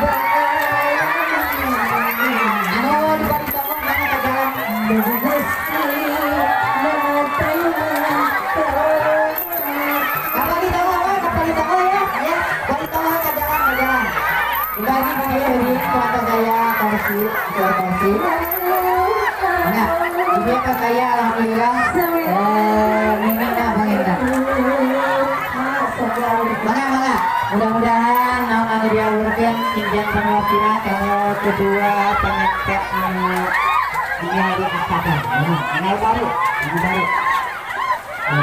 Anu di balik toko mana ka jalan? Kapali toko ya, ya. Balik toko ka jalan, ka jalan. Udah ini dari keluarga saya kongsi, kongsi. Nah, ini ke saya alhamdulillah. Minta bang. Mangga, mudah-mudahan naon anu diawurkeun tinggian penguasina kalau kedua pengepet anu di hari akad. Nah, baru, ini baru.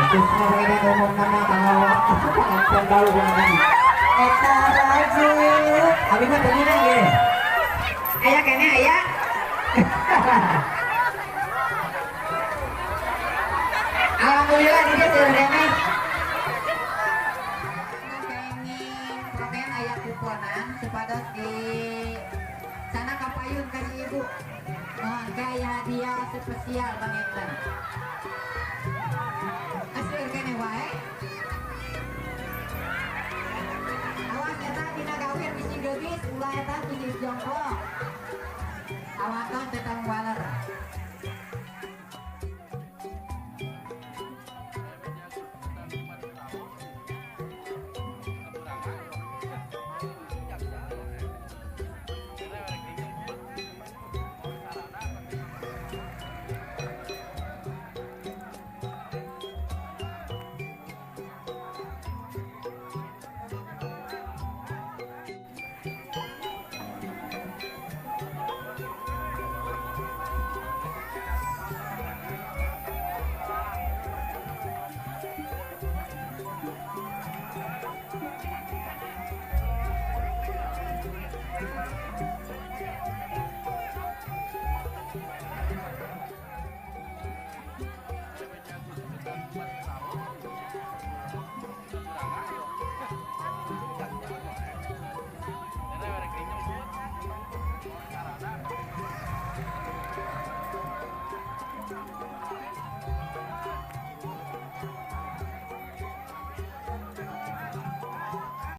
Terus mereka ngomong nama kalau pengantin baru gimana? Eta raju, abi mah teu nginang ge. Aya kene aya. Alhamdulillah di dieu seueur keneh. Kenging protein aya kuponan supados di sana kapayun ka si ibu. Mohon kaya hadiah spesial panginten. Aseur keneh wae. Awas eta dina gawir bisi geugis ulah eta bisi jongkok. Awakan tetang wala.